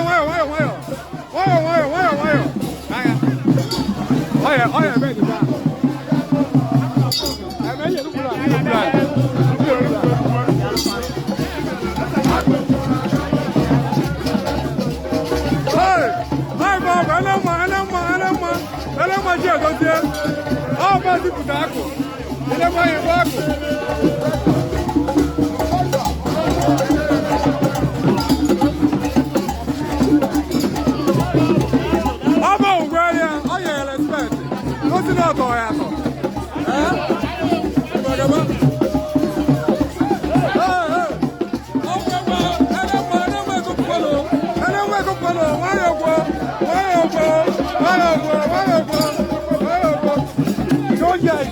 Nwayọ, nwayọ, nwayọ, nwayọ. Nwayọ, nwayọ, nwayọ, nwayọ. Anya. Ọya, ọya ebe dị taa. Eme ihe lukwuru ala, lukwuru ala. Lukwuru ala. Hey! Hey, Bob, ele mma, ele mma, ele mma. Ele mma ji egozie. Ọ bụ ezipụta akụ. Ele mma ya bụ akụ. Ọ bụ ugwe ya, ọ yere respect. O si na ọtọ ya atọ. Eh? Gbagaba. Hey, hey. Ọ bụ ebe ele mma, ele mma ekopụkwalụ. Ele mma ekopụkwalụ. Nwayọọ gwọ, nwayọọ gwọ, nwayọọ gwọ, nwayọọ gwọ, nwayọọ gwọ. Don't yell.